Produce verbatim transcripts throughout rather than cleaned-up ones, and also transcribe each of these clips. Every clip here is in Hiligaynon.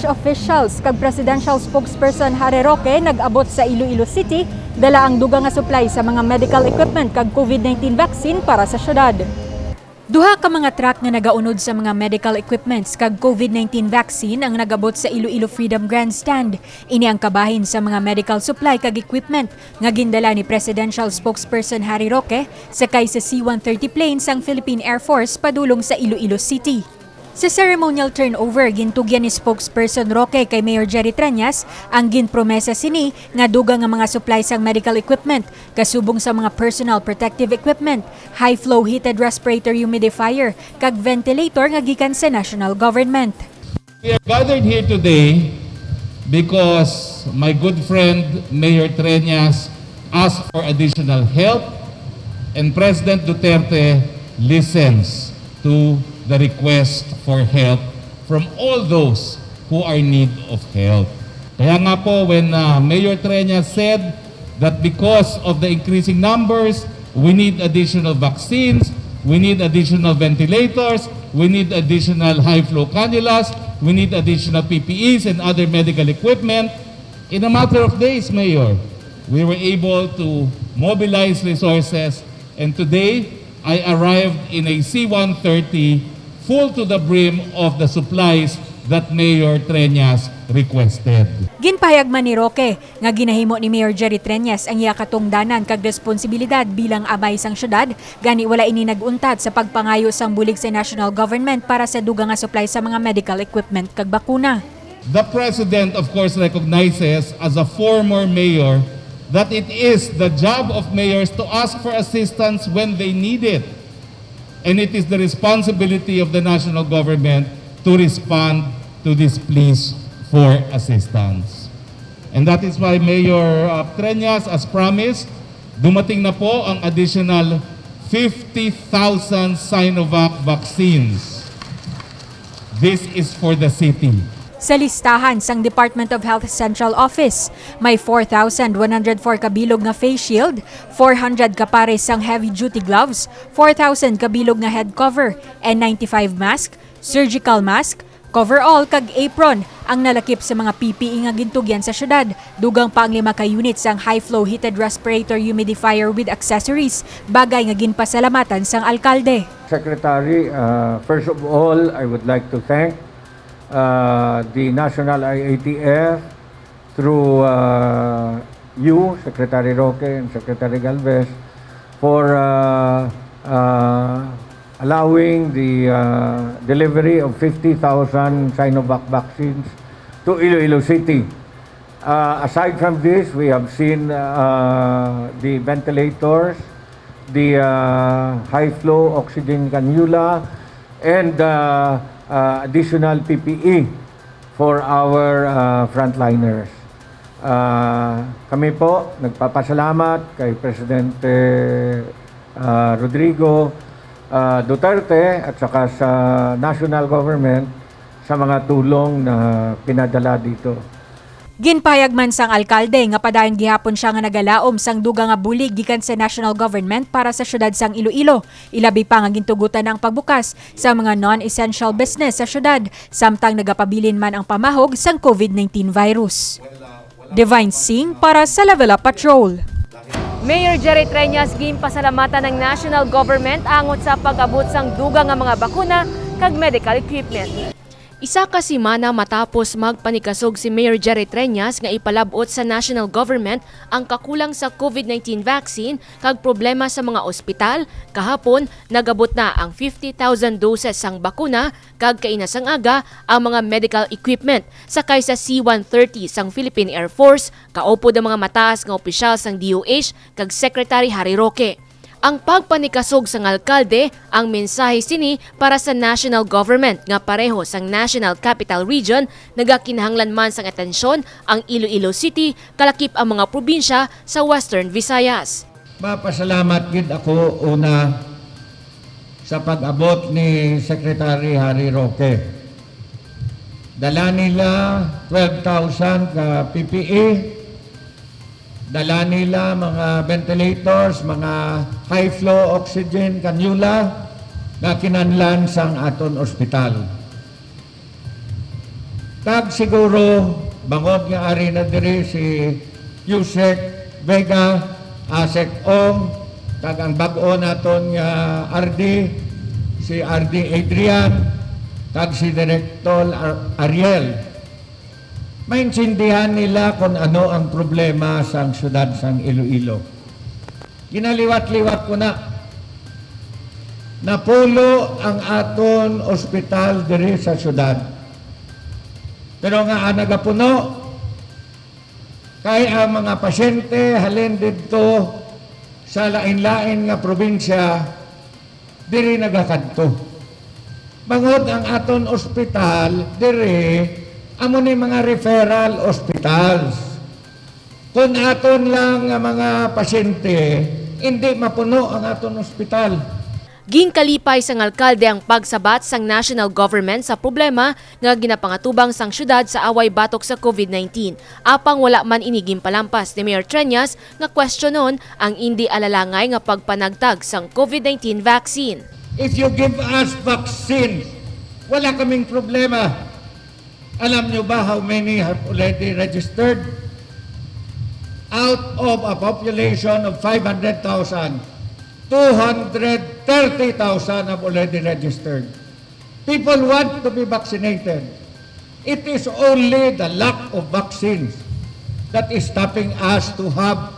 Officials kag Presidential Spokesperson Harry Roque nag-abot sa Iloilo City, dala ang dugang nga supply sa mga medical equipment kag COVID nineteen vaccine para sa syudad. Duha ka mga truck nga nagaunod sa mga medical equipments kag COVID nineteen vaccine ang nag-abot sa Iloilo Freedom Grandstand. Ini ang kabahin sa mga medical supply kag equipment nga gindala ni Presidential Spokesperson Harry Roque sakay sa C one thirty plane sang Philippine Air Force padulong sa Iloilo City. Sa ceremonial turnover, gintugyan ni Spokesperson Roque kay Mayor Jerry Treñas ang ginpromesa sini nga dugang nga mga supply sang medical equipment, kasubong sa mga personal protective equipment, high-flow heated respirator humidifier, kag ventilator nga gikan sa national government. We are gathered here today because my good friend Mayor Treñas asked for additional help, and President Duterte listens to the request for help from all those who are in need of help. Kaya nga po, when uh, Mayor Treñas said that because of the increasing numbers, we need additional vaccines, we need additional ventilators, we need additional high-flow cannulas, we need additional P P Es and other medical equipment. In a matter of days, Mayor, we were able to mobilize resources, and today, I arrived in a C one thirty full to the brim of the supplies that Mayor Treñas requested. Ginpahayag man ni Roque nga ginahimo ni Mayor Jerry Treñas ang iya katungdanan kag responsibilidad bilang amay sang syudad, gani wala ini nag-untat sa pagpangayo sang bulig sa national government para sa dugang nga supply sa mga medical equipment kag bakuna. The President, of course, recognizes as a former mayor that it is the job of mayors to ask for assistance when they need it. And it is the responsibility of the national government to respond to this pleas for assistance. And that is why Mayor uh, Treñas, as promised, dumating na po ang additional fifty thousand Sinovac vaccines. This is for the city. Sa listahan sang Department of Health Central Office, may four thousand one hundred four ka bilog nga face shield, four hundred ka pares sang heavy-duty gloves, four thousand ka bilog nga head cover, N ninety-five mask, surgical mask, coverall kag apron ang nalakip sa mga P P E nga gintugyan sa syudad, dugang pa ang lima ka unit sang high-flow heated respirator humidifier with accessories, bagay nga ginpasalamatan sang alkalde. Secretary, uh, first of all, I would like to thank uh, the National I A T F through uh, you, Secretary Roque and Secretary Galvez, for uh, uh, allowing the uh, delivery of fifty thousand Sinovac vaccines to Iloilo City. Uh, aside from this, we have seen uh, the ventilators, the uh, high-flow oxygen cannula, and uh, uh, additional P P E for our uh, frontliners. Uh, kami po nagpapasalamat kay Presidente uh, Rodrigo uh, Duterte at saka sa national government sa mga tulong na pinadala dito. Ginpahayag man sang alkalde nga padayon gihapon sia nga nagalaom sang dugang nga bulig gikan sa national government para sa syudad sang Iloilo, ilabi pa nga gintugutan na ang pagbukas sa mga non-essential business sa syudad, samtang nagapabilin man ang pamahog sang COVID nineteen virus. Divine Singh para sa Level Up Patrol. Mayor Jerry Treñas ginpasalamatan ang national government angot sa pag-abot sang dugang nga mga bakuna kag medical equipment. Isa ka semana matapos magpanikasog si Mayor Jerry Treñas nga ipalab-ot sa national government ang kakulang sa COVID nineteen vaccine kag problema sa mga ospital, kahapon nagabot na ang fifty thousand doses sang bakuna kag kaina sang aga ang mga medical equipment sakay sa C one thirty sang Philippine Air Force, kaupod ang mga mataas nga opisyal sang D O H kag Secretary Harry Roque. Ang pagpanikasog sang alkalde, ang mensahe sini para sa national government nga pareho sang National Capital Region, nagakinahanglan man sang atensyon ang Iloilo City, kalakip ang mga probinsya sa Western Visayas. Mapasalamat gid ako una sa pag-abot ni Secretary Harry Roque. Dala nila twelve thousand ka P P E, dala nila mga ventilators, mga high flow oxygen cannula nga kinahanglan sang aton ospital. Kag siguro, bangod nga ari na diri si Yusek Vega, Asek Ong, kag ang bag-o naton nga R D, si R D Adrian, kag si Director Ar-, Ariel. Maintindihan nila kung ano ang problema sang syudad sang Iloilo. Ginaliwat-liwat ko na. Napulo ang aton ospital diri sa syudad. Pero nga, ah, nagapuno, kay ang mga pasyente halin didto sa lain-lain nga probinsya diri nagakadto. Bangod ang aton ospital diri, amo ni mga referral hospitals. Kung aton lang nga mga pasyente, hindi mapuno ang aton ospital. Ginkalipay sang alkalde ang pagsabat sang national government sa problema nga ginapangatubang sang syudad sa away batok sa COVID nineteen. Apang wala man ini ginpalampas ni Mayor Treñas nga kwestiyonon ang indi alalangay nga pagpanagtag sang COVID nineteen vaccine. If you give us vaccines, wala kaming problema. Alam nyo ba how many have already registered? Out of a population of five hundred thousand, two hundred thirty thousand have already registered. People want to be vaccinated. It is only the lack of vaccines that is stopping us to have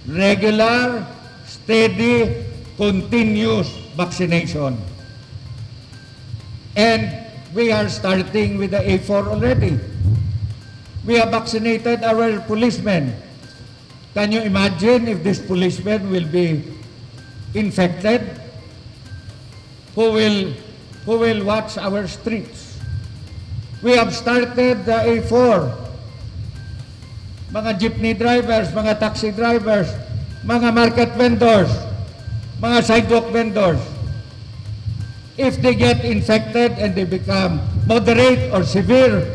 regular, steady, continuous vaccination. And we are starting with the A four already. We have vaccinated our policemen. Can you imagine if this policeman will be infected? Who will, who will watch our streets? We have started the A four. Mga jeepney drivers, mga taxi drivers, mga market vendors, mga sidewalk vendors. If they get infected and they become moderate or severe,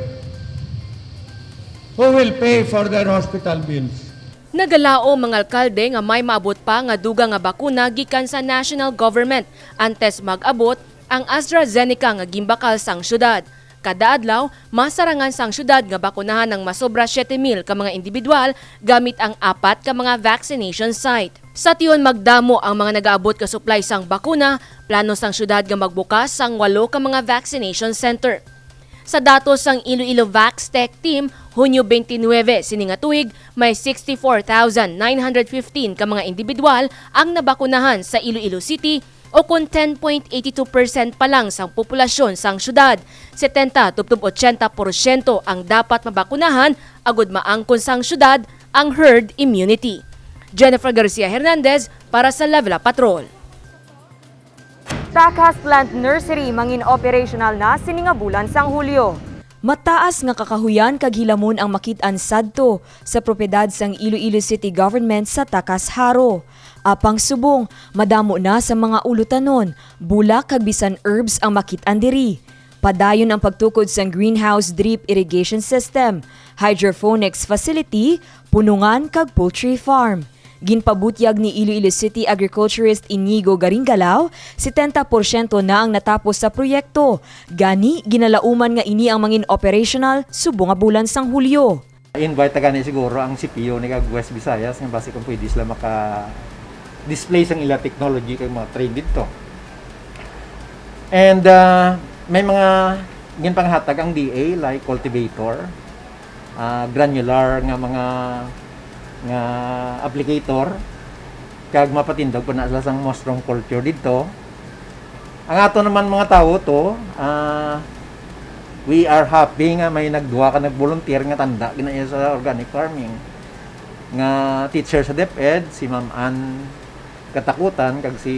who will pay for their hospital bills? Nagalaom ang alkalde nga may maabot pa nga dugang nga bakuna gikan sa national government antes mag-abot ang AstraZeneca nga ginbakal sang syudad. Kada adlaw, masarangan sang syudad nga bakunahan ang masobra siyete mil ka mga indibidwal gamit ang apat ka mga vaccination site. Sa tion magdamo ang mga nagaabot ka supply sang bakuna, plano sang syudad nga magbukas sang walo ka mga vaccination center. Sa datos sang Iloilo Vax Tech Team, Hunyo twenty-nine sini nga tuig, may sixty-four thousand nine hundred fifteen ka mga indibidwal ang nabakunahan sa Iloilo City, o kon ten point eighty two percent pa lang sang populasyon sang syudad. Setenta tubtob ochenta porsyento ang dapat mabakunahan agud maangkon sang syudad ang herd immunity. Jennifer Garcia Hernandez para sa Level Up Patrol. Takas Plant Nursery mangin-operational na sini nga bulan sang Hulyo. Mataas nga kakahuyan kag hilamon ang makit-an sadto sa propiedad sang Iloilo City Government sa Takas Jaro. Apang subong, madamo na sa mga ulotanon, bulak kag bisan herbs ang makit-an diri. Padayon ang pagtukod sang greenhouse drip irrigation system, hydroponics facility, punungan kag poultry farm. Ginpabutyag ni Iloilo City Agriculturist Inigo Garingalao, setenta porsyento na ang natapos sa proyekto. Gani, ginalauman nga ini ang mangin-operational subong nga bulan sang Hulyo. Invite ta gani siguro ang C P U ni kag West Visayas nga basi kung pwede sila maka-display sang ila technology kag mga train didto. And ah, may mga ginpanghatag ang D A like cultivator, ah, granular nga mga nga applicator kag mapatindog pa na sila sang mustard culture didto. Ang ato naman mga tawo to, ah, we are happy nga may nagduha ka nag-volunteer nga tanda gina iya sa organic farming nga teacher sa DepEd, si Ma'am Ann Katakutan kag si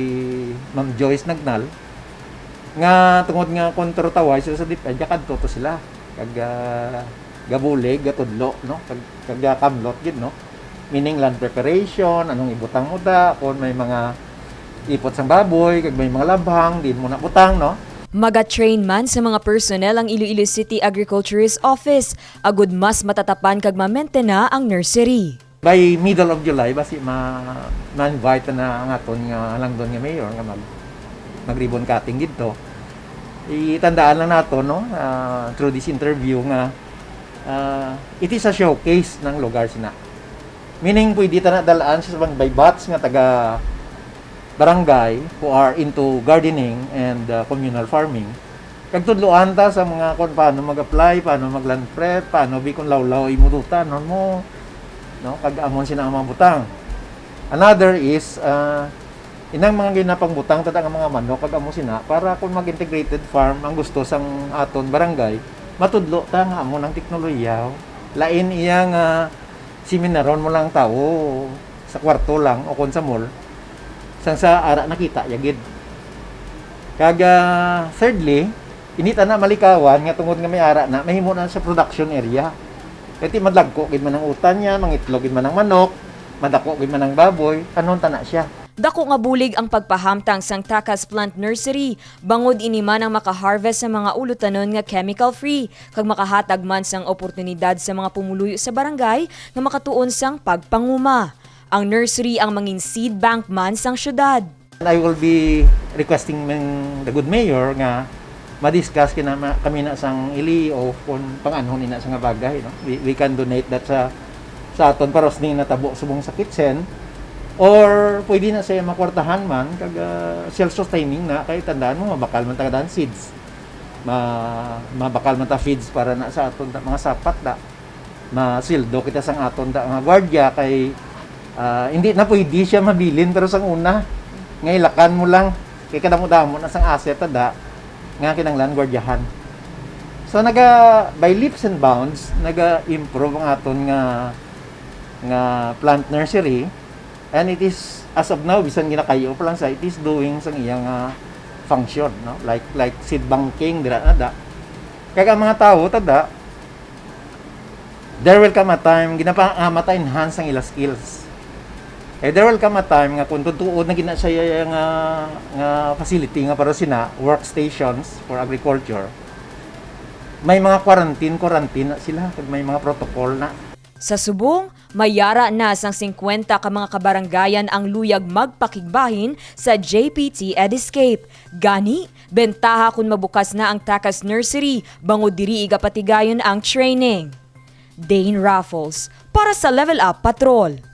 Ma'am Joyce Nagnal, nga tungod nga kontrotaway sila sa DepEd, kadto to sila kag ah, gabulig, gatudlo, no? Kag, kag ah, kamlot gid, no? Meaning land preparation, anong ibutang mo da, kung may mga ipot sang baboy, kag may mga labhang, di mo na butang, no? Magatrain man sa mga personnel ang Iloilo City Agriculturist Office agud mas matatapan kag mamentena ang nursery. By middle of July, basi ma, ma-invite na ang aton nga halangdon nga mayor nga mag, mag-ribbon cutting didto. Itandaan lang nato, no, ah, through this interview nga Ah, it is a showcase ng lugar sina. Meaning, pwede ta na dalaan sa bang by batch nga taga barangay who are into gardening and, uh, communal farming. Kag tudloan ta sa mga kung paano mag-apply, paano mag-land prep, paano bi kung lawlaw imo duta, ano mo, no? Kag amon sina ang mga butang. Another is, uh, inang mga ginapangbutang ta nga mga manok kag amo sina para kung mag-integrated farm ang gusto sang aton barangay, matudlo ta nga amo nang teknolohiya. Lain iya nga seminaron mo lang tawo sa kwarto lang o kon sa mall, sang sa ara nakita ya gid. Kag, ah, thirdly, ini ta na malikawan nga tungod nga may ara na, mahimo na sa production area. Kay ti madagko gid man ang utan niya, mangitlog gid man ang manok, madako gid man ang baboy, anon ta na siya. Dako nga bulig ang pagpahamtang sang Takas Plant Nursery, bangod ini man ang makaharvest sa mga ulotanon nga chemical-free, kag makahatag man sang oportunidad sa mga pumuluyo sa barangay nga makatuon sang pagpanguma. Ang nursery ang mangin seed bank man sang syudad. I will be requesting man the good mayor nga ma-discuss kina ma-, kami na sang L E O kung pang-anhon ina sa nga bagay, no? We, we can donate that sa, sa aton para sa ning natabo subong sa kitchen, or pwede na siya makwartahan man kag, ah, self-sustaining na, kay tandaan mo, mabakal man ta daan seeds. Ma-, mabakal man ta feeds para na sa aton ta-, mga sapat da. Masildo kita sang aton ta-, mga gwardiya kay, ah, hindi na pwede siya mabilin pero sang una nga ilakan mo lang kay kadamo-damo na sang asset ta da nga kinahanglan gwardiyahan. So naga, by leaps and bounds, naga-improve ang aton nga, nga plant nursery, and it is, as of now, bisan ginakayo pa lang sa, it is doing sang iya nga function, no? Like, like seed banking dira na da. Kag ang mga tawo ta da, there will come a time, ginapa-, ah, mata-enhance ang ila skills. Eh, there will come a time nga kung tutuod na gina siya nga, nga facility nga para sina workstations for agriculture, may mga quarantine, quarantine na sila, kag may mga protocol na. Sa subong, may yara na sang singkwenta ka mga kabaranggayan ang luyag magpakigbahin sa J P T Ediscape. Gani, bentaha kon mabukas na ang Takas Nursery, bangod diri igapatigayon ang training. Dane Raffles, para sa Level Up Patrol.